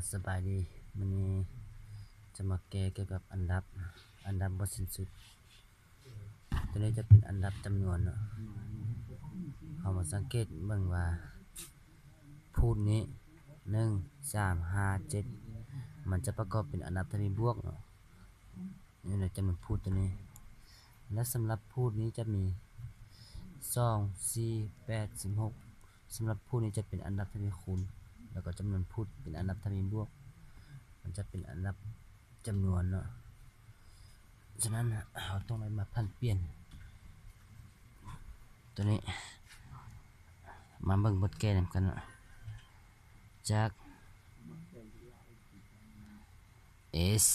ສະບາຍດີ, ມື້ນີ້ຈະມາແກ້ກ່ຽວກັບອັນດັບ, ອັນດັບບໍ່ສິ້ນສຸດ. ຕົວນີ້ຈະເປັນອັນດັບຈຳນວນເນາະ. ເຮົາມາສັງເກດເບິ່ງວ່າພູດນີ້ ໜຶ່ງ ສາມ ຫ້າ ເຈັດ ມັນຈະປະກອບເປັນອັນດັບທະວີບວກເນາະ. ຢູ່ໃນຈຳນວນພູດຕົວນີ້ ແລະ ສຳລັບພູດນີ້ຈະມີ ສອງ ສີ່ ແປດ ສິບຫົກ. ສຳລັບພູດນີ້ຈະເປັນອັນດັບທະວີຄູນ ແລ້ວກໍຈຳນວນພູດເປັນອັນດັບທະວີບວກ, ມັນຈະເປັນອັນດັບຈຳນວນເນາະ. ສະນັ້ນ ເຮົາຕ້ອງໄດ້ມາຜັນປ່ຽນຕົວນີ້. ມາເບິ່ງບົດແກ້ນຳກັນເນາະ. ຈາກ S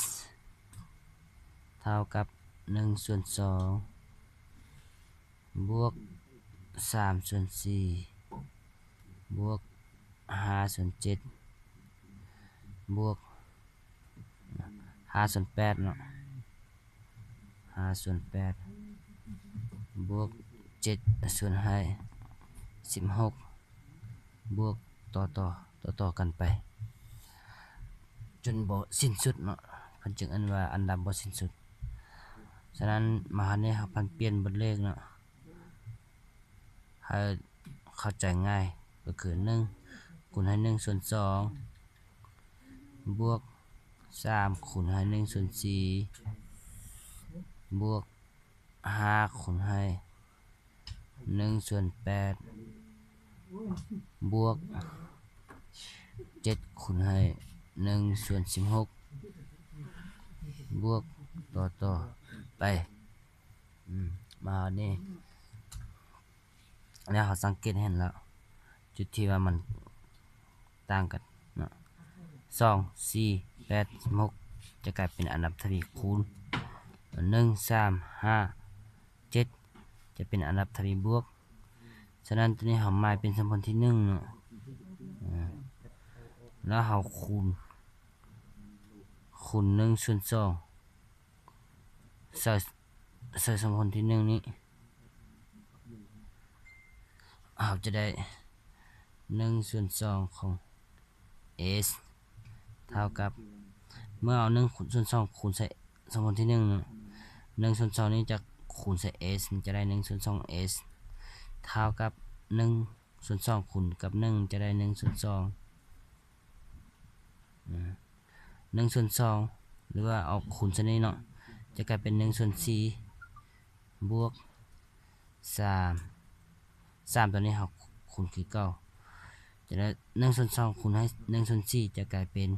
ເທົ່າກັບ ໜຶ່ງສ່ວນສອງ ບວກ ສາມສ່ວນສີ່ ບວກ ຫ້າສ່ວນເຈັດ ບວກ ຫ້າສ່ວນແປດເນາະ, ຫ້າສ່ວນແປດ ບວກ ເຈັດສ່ວນສິບຫົກ ບວກ ຕໍ່ໆ ຕໍ່ໆກັນໄປ ຈົນບໍ່ສິ້ນສຸດເນາະ, ເພິ່ນຈຶ່ງເອີ້ນວ່າອັນດັບບໍ່ສິ້ນສຸດ. ສະນັ້ນ ມາຮອດນີ້ເຮົາຜັນປ່ຽນບົດເລກເນາະ ໃຫ້ເຂົ້າໃຈງ່າຍ ກໍຄື ໜຶ່ງຄູນໃຫ້ ໜຶ່ງສ່ວນສອງ ບວກ ສາມຄູນໃຫ້ ໜຶ່ງສ່ວນສີ່ ບວກ ຫ້າຄູນໃຫ້ ໜຶ່ງສ່ວນແປດ ບວກ ເຈັດຄູນໃຫ້ ໜຶ່ງສ່ວນສິບຫົກ ບວກ ຕໍ່ໆໄປ. ອືມ ມາຮອດນີ້ ແລ້ວເຮົາສັງເກດເຫັນແລ້ວ ຈຸດທີ່ວ່າມັນຕ່າງກັນເນາະ, ສອງ ສີ່ ແປດ ສິບຫົກ ຈະກາຍເປັນອັນດັບທະວີຄູນ, ໜຶ່ງ ສາມ ຫ້າ ເຈັດ ຈະເປັນອັນດັບທະວີບວກ. ສະນັ້ນ ຕົວນີ້ເຮົາໝາຍເປັນສົມຜົນທີໜຶ່ງເນາະ, ອາ ແລ້ວເຮົາຄູນ ຄູນ ໜຶ່ງສ່ວນສອງ ໃສ່ ໃສ່ສົມຜົນທີໜຶ່ງນີ້ ເຮົາຈະໄດ້ ໜຶ່ງສ່ວນສອງຂອງ S ເທົ່າກັບ ເມື່ອເອົາ ໜຶ່ງສ່ວນສອງຄູນໃສ່ສົມຜົນທີໜຶ່ງເນາະ, ໜຶ່ງສ່ວນສອງນີ້ຈະຄູນໃສ່ S ມັນຈະໄດ້ ໜຶ່ງສ່ວນສອງ S ເທົ່າກັບ ໜຶ່ງສ່ວນສອງຄູນກັບ ໜຶ່ງ ຈະໄດ້ ໜຶ່ງສ່ວນສອງ ອາ ໜຶ່ງສ່ວນສອງ ຫຼືວ່າເອົາຄູນໃສ່ນີ້ເນາະ ຈະກາຍເປັນ ໜຶ່ງສ່ວນສີ່ ບວກ ສາມ ສາມ ຕົວນີ້ເຮົາຄູນຄືເກົ່າ ຈະໄດ້ ໜຶ່ງສ່ວນສອງຄູນໃຫ້ ໜຶ່ງສ່ວນສີ່ ຈະກາຍເປັນ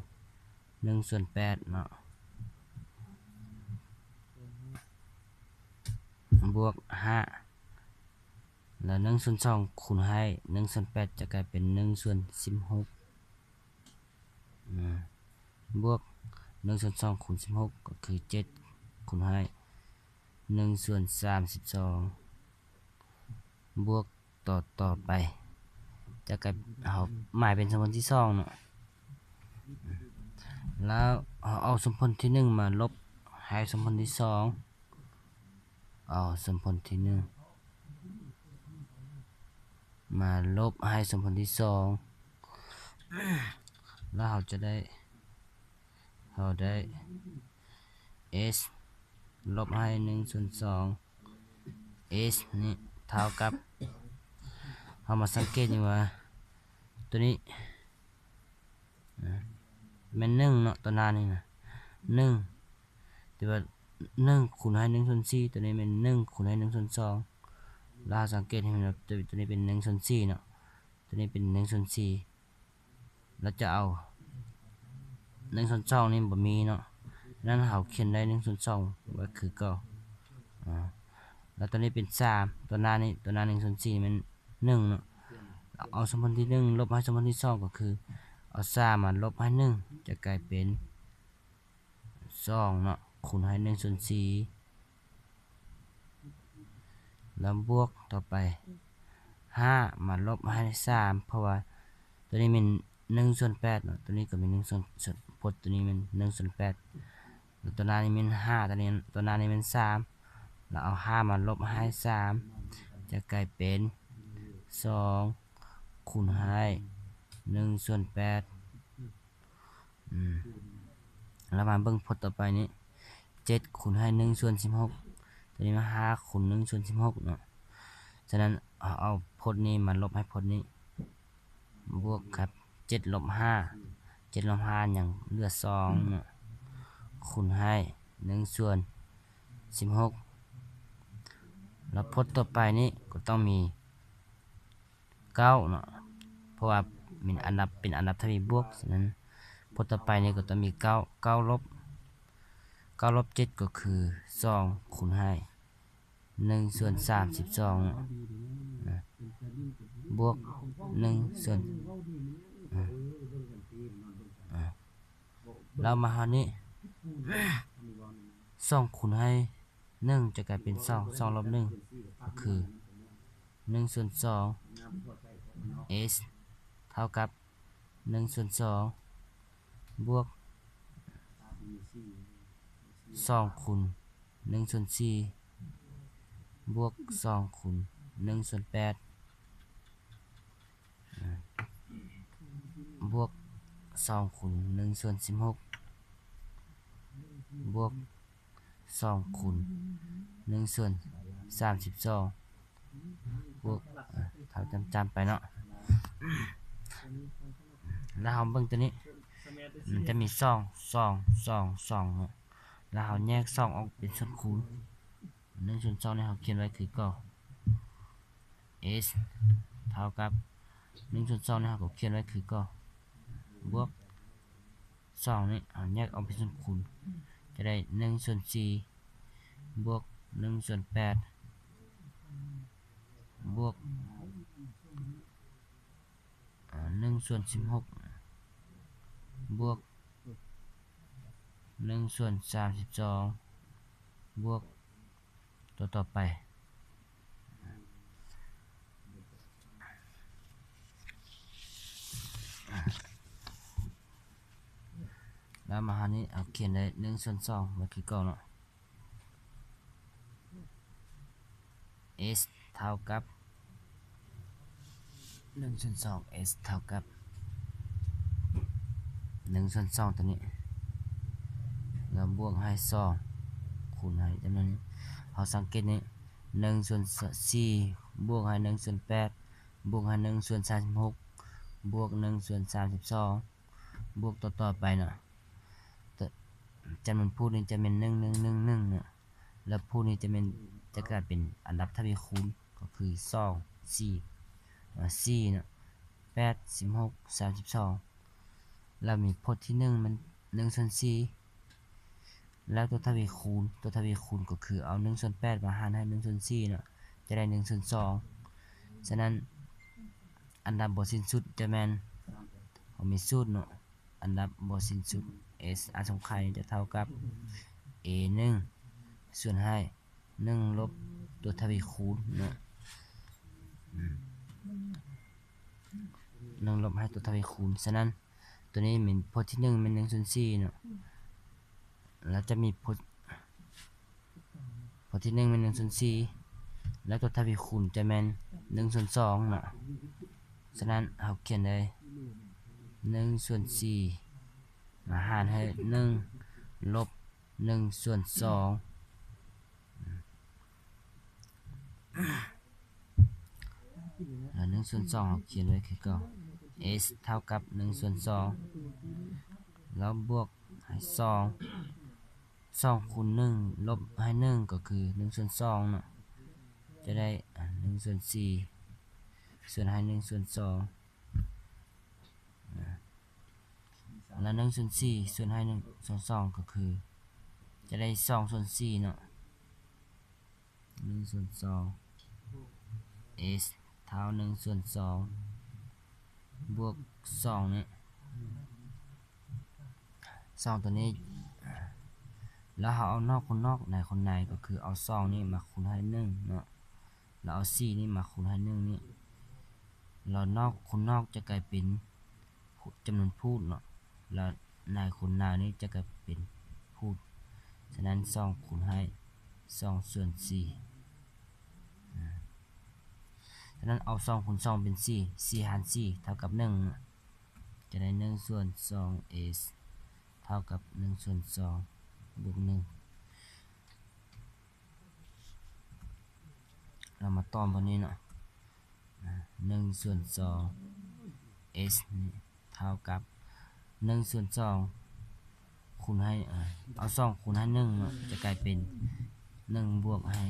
ໜຶ່ງສ່ວນແປດເນາະ ບວກ ຫ້າ ແລ້ວ ໜຶ່ງສ່ວນສອງຄູນໃຫ້ ໜຶ່ງສ່ວນແປດ ຈະກາຍເປັນ ໜຶ່ງສ່ວນສິບຫົກ ອາ ບວກ ໜຶ່ງສ່ວນສອງຄູນສິບຫົກ ກໍຄື ເຈັດຄູນໃຫ້ ໜຶ່ງສ່ວນສາມສິບສອງ ບວກ ຕໍ່ ຕໍ່ໄປ ຈະກາຍ ເຮົາໝາຍເປັນສົມຜົນທີສອງເນາະ ແລ້ວເຮົາເອົາສົມຜົນທີໜຶ່ງມາລົບໃຫ້ສົມຜົນທີສອງ ເອົາສົມຜົນທີໜຶ່ງມາລົບໃຫ້ສົມຜົນທີສອງ ແລ້ວເຮົາຈະໄດ້ ເຮົາໄດ້ S ລົບໃຫ້ ໜຶ່ງສ່ວນສອງ S ນີ້ເທົ່າກັບ ເຮົາມາສັງເກດຢູ່ວ່າ ຕົວນີ້ ແມ່ນ ໜຶ່ງ ເນາະ ຕໍ່ໜ້ານີ້ນະ ໜຶ່ງ ແຕ່ວ່າ ໜຶ່ງຄູນໃຫ້ ໜຶ່ງສ່ວນສີ່ ຕົວນີ້ແມ່ນ ໜຶ່ງຄູນໃຫ້ ໜຶ່ງສ່ວນສອງ ແລ້ວເຮົາສັງເກດເຫັນວ່າ ຕົວ ຕົວນີ້ເປັນ ໜຶ່ງສ່ວນສີ່ ເນາະ ຕົວນີ້ເປັນ ໜຶ່ງສ່ວນສີ່ ແລ້ວຈະເອົາ ໜຶ່ງສ່ວນສອງນີ້ບໍ່ມີເນາະ ສະນັ້ນເຮົາຂຽນໄດ້ ໜຶ່ງສ່ວນສອງ ໄວ້ຄືເກົ່າ ອາ ແລ້ວຕົວນີ້ເປັນ ສາມ ຕໍ່ໜ້ານີ້ ຕໍ່ໜ້າ ໜຶ່ງສ່ວນສີ່ ແມ່ນ ໜຶ່ງ ເນາະ ເອົາສົມຜົນທີໜຶ່ງລົບໃຫ້ສົມຜົນທີສອງ ກໍຄືເອົາ ສາມ ມາລົບໃຫ້ ໜຶ່ງ ຈະກາຍເປັນ ສອງ ເນາະ ຄູນໃຫ້ ໜຶ່ງສ່ວນສີ່ ແລ້ວບວກຕໍ່ໄປ ຫ້າ ມາລົບໃຫ້ ສາມ ເພາະວ່າຕົວນີ້ແມ່ນ ໜຶ່ງສ່ວນແປດ ເນາະ ຕົວນີ້ກໍມີ ໜຶ່ງສ່ວນ ສ່ວນ ພົດຕົວນີ້ແມ່ນ ໜຶ່ງສ່ວນແປດ ແລ້ວຕົວໜ້ານີ້ແມ່ນ ຫ້າ ຕົວນີ້ ຕົວໜ້ານີ້ແມ່ນ ສາມ ແລ້ວເອົາ ຫ້າ ມາລົບໃຫ້ ສາມ ຈະກາຍເປັນ ສອງ ຄູນໃຫ້ ໜຶ່ງສ່ວນແປດ ອືມ ແລ້ວມາເບິ່ງພົດຕໍ່ໄປນີ້ ເຈັດຄູນໃຫ້ໜຶ່ງສ່ວນສິບຫົກ ຕົວນີ້ມາຫ້າຄູນໜຶ່ງສ່ວນສິບຫົກເນາະ. ສະນັ້ນ ເຮົາເອົາພົດນີ້ມາລົບໃຫ້ພົດນີ້ ບວກກັບເຈັດລົບຫ້າ ເຈັດລົບຫ້າຫຍັງ ເຫຼືອສອງເນາະ ຄູນໃຫ້ໜຶ່ງສ່ວນສິບຫົກ ແລ້ວພົດຕໍ່ໄປນີ້ກໍຕ້ອງມີ ເກົ້າເນາະ ເພາະວ່າເປັນອັນດັບ ເປັນອັນດັບທະວີບວກ. ສະນັ້ນ ພົດຕໍ່ໄປນີ້ກໍຕ້ອງມີເກົ້າ ເກົ້າລົບ ເກົ້າລົບເຈັດກໍຄືສອງຄູນໃຫ້ໜຶ່ງສ່ວນສາມສິບສອງເນາະ ບວກໜຶ່ງສ່ວນ ແລ້ວມາເຮົານີ້ ສອງຄູນໃຫ້ໜຶ່ງຈະກາຍເປັນສອງ ສອງລົບໜຶ່ງກໍຄືໜຶ່ງສ່ວນສອງ S ເທົ່າກັບໜຶ່ງສ່ວນສອງ ບວກສອງຄູນໜຶ່ງສ່ວນສີ່ ບວກສອງຄູນໜຶ່ງສ່ວນແປດ ບວກສອງຄູນໜຶ່ງສ່ວນສິບຫົກ ບວກສອງຄູນໜຶ່ງສ່ວນສາມສິບສອງ ບວກ ເທົ່າຈຳໆໄປເນາະ. ແລ້ວເຮົາເບິ່ງຕົວນີ້ ມັນຈະມີສອງ ສອງ ສອງ ສອງເນາະ ແລ້ວເຮົາແຍກສອງອອກເປັນສ່ວນຄູນ ໜຶ່ງສ່ວນສອງນີ້ເຮົາຂຽນໄວ້ຄືເກົ່າ S ເທົ່າກັບໜຶ່ງສ່ວນສອງນີ້ເຮົາກໍຂຽນໄວ້ຄືເກົ່າ ບວກສອງນີ້ເຮົາແຍກອອກເປັນສ່ວນຄູນ ຈະໄດ້ໜຶ່ງສ່ວນສີ່ ບວກໜຶ່ງສ່ວນແປດ ບວກ ອາ ໜຶ່ງສ່ວນສິບຫົກ ບວກໜຶ່ງສ່ວນສາມສິບສອງ ບວກຕົວຕໍ່ໄປ ແລ້ວມາຫານີ້ ເອົາຂຽນໄດ້ໜຶ່ງສ່ວນສອງໄວ້ຄືເກົ່າເນາະ. S ເທົ່າກັບໜຶ່ງສ່ວນສອງ S ເທົ່າກັບໜຶ່ງສ່ວນສອງຕົວນີ້ ແລ້ວບວກໃຫ້ສອງ ຄູນໃຫ້ຈຳນວນນີ້ ເຮົາສັງເກດນີ້ ໜຶ່ງສ່ວນສີ່ ບວກໃຫ້ໜຶ່ງສ່ວນແປດ ບວກໃຫ້ໜຶ່ງສ່ວນສາມສິບຫົກ ບວກໜຶ່ງສ່ວນສາມສິບສອງ ບວກຕໍ່ໆໄປເນາະ ຈຳນວນພູດນີ້ຈະແມ່ນໜຶ່ງ ໜຶ່ງ ໜຶ່ງ ໜຶ່ງ ເນາະ ແລ້ວພູດນີ້ຈະແມ່ນ ຈະກາຍເປັນອັນດັບທະວີຄູນ ກໍຄືສອງ ສີ່ ເອີ ສີ່ເນາະ ແປດ ສິບຫົກ ສາມສິບສອງ ແລ້ວມີພົດທີໜຶ່ງແມ່ນໜຶ່ງສ່ວນສີ່ ແລ້ວຕົວທະວີຄູນ ຕົວທະວີຄູນກໍຄືເອົາໜຶ່ງສ່ວນແປດມາຫານໃຫ້ໜຶ່ງສ່ວນສີ່ເນາະ ຈະໄດ້ໜຶ່ງສ່ວນສອງ ສະນັ້ນ ອັນດັບບໍ່ສິ້ນສຸດຈະແມ່ນ ເຮົາມີສູດເນາະ ອັນດັບບໍ່ສິ້ນສຸດ S ອັນສົງໄຂຈະເທົ່າກັບ A ໜຶ່ງ ສ່ວນໃຫ້ໜຶ່ງລົບຕົວທະວີຄູນເນາະ ອືມ ໜຶ່ງລົບໃຫ້ຕົວທະວີຄູນ ສະນັ້ນ ຕົວນີ້ແມ່ນ ພົດທີໜຶ່ງແມ່ນໜຶ່ງສ່ວນສີ່ເນາະ ແລ້ວຈະມີພົດ ພົດທີໜຶ່ງແມ່ນໜຶ່ງສ່ວນສີ່ ແລ້ວຕົວທະວີຄູນຈະແມ່ນໜຶ່ງສ່ວນສອງເນາະ ສະນັ້ນເຮົາຂຽນໄດ້ໜຶ່ງສ່ວນສີ່ມາຫານໃຫ້ໜຶ່ງລົບໜຶ່ງສ່ວນສອງ ແລ້ວໜຶ່ງສ່ວນສອງເຮົາຂຽນໄວ້ຄືເກົ່າ S ເທົ່າກັບໜຶ່ງສ່ວນສອງ ແລ້ວບວກໃຫ້ສອງ ສອງຄູນໜຶ່ງລົບໃຫ້ໜຶ່ງກໍຄືໜຶ່ງສ່ວນສອງເນາະ ຈະໄດ້ໜຶ່ງສ່ວນສີ່ ສ່ວນໃຫ້ໜຶ່ງສ່ວນສອງ ແລ້ວໜຶ່ງສ່ວນສີ່ ສ່ວນໃຫ້ໜຶ່ງສ່ວນສອງກໍຄື ຈະໄດ້ສອງສ່ວນສີ່ເນາະ ໜຶ່ງສ່ວນສອງ S ເທົ່າໜຶ່ງສ່ວນສອງ ບວກສອງນີ້ ສອງຕົວນີ້ ແລ້ວເຮົາເອົານອກຄູນນອກ ໃນຄູນໃນ ກໍຄືເອົາສອງນີ້ມາຄູນໃຫ້ໜຶ່ງເນາະ ແລ້ວເອົາສີ່ນີ້ມາຄູນໃຫ້ໜຶ່ງນີ້ ແລ້ວນອກຄູນນອກຈະກາຍເປັນ ຈຳນວນພູດເນາະ ແລ້ວໃນຄູນໃນນີ້ຈະກາຍເປັນພູດ ສະນັ້ນສອງຄູນໃຫ້ສອງສ່ວນສີ່ ສະນັ້ນເອົາສອງຄູນສອງເປັນສີ່ ສີ່ຫານສີ່ເທົ່າກັບໜຶ່ງ ຈະໄດ້ໜຶ່ງສ່ວນສອງ S ເທົ່າກັບໜຶ່ງສ່ວນສອງບວກໜຶ່ງ. ເຮົາມາຕອບບ່ອນນີ້ເນາະ ອາ ໜຶ່ງສ່ວນສອງ s ນີ້ເທົ່າກັບໜຶ່ງສ່ວນສອງ ຄູນໃຫ້ ເອົາສອງຄູນໃຫ້ໜຶ່ງເນາະ ຈະກາຍເປັນໜຶ່ງບວກໃຫ້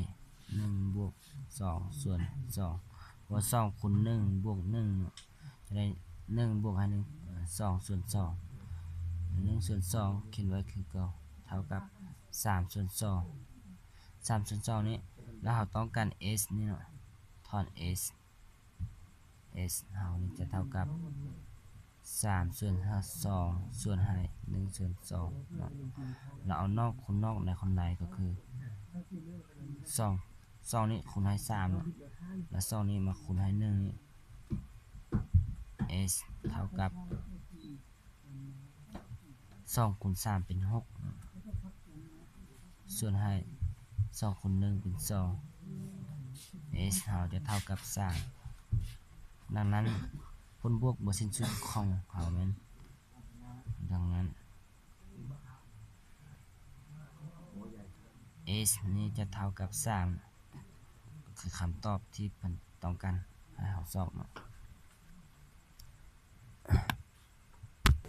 ໜຶ່ງບວກສອງສ່ວນສອງ ເພາະວ່າສອງຄູນໜຶ່ງບວກໜຶ່ງເນາະ ຈະໄດ້ໜຶ່ງບວກໃຫ້ໜຶ່ງ ເອີ ສອງສ່ວນສອງ ໜຶ່ງສ່ວນສອງ ຂຽນໄວ້ຄືເກົ່າ ເທົ່າກັບສາມສ່ວນສອງ ສາມສ່ວນສອງນີ້ ແລ້ວເຮົາຕ້ອງການ s ນີ້ເນາະ ຖອນ s s ເຮົານີ້ຈະເທົ່າກັບສາມສ່ວນສອງ ສ່ວນໃຫ້ໜຶ່ງສ່ວນສອງເນາະ ແລ້ວເອົານອກຄູນນອກ ໃນຄູນໃນ ກໍຄືສອງ ສອງນີ້ຄູນໃຫ້ສາມເນາະ ແລ້ວສອງນີ້ມາຄູນໃຫ້ໜຶ່ງນີ້ s ເທົ່າກັບ ສອງຄູນສາມເປັນຫົກ ສ່ວນໃຫ້ສອງຄູນໜຶ່ງເປັນສອງ s ເຮົາຈະເທົ່າກັບສາມ. ດັ່ງນັ້ນ ຜົນບວກບໍ່ສິ້ນສຸດຂອງເຮົາແມ່ນ ດັ່ງນັ້ນ s ນີ້ຈະເທົ່າກັບສາມ ກໍຄືຄຳຕອບທີ່ເພິ່ນຕ້ອງການໃຫ້ເຮົາຊອກເນາະ.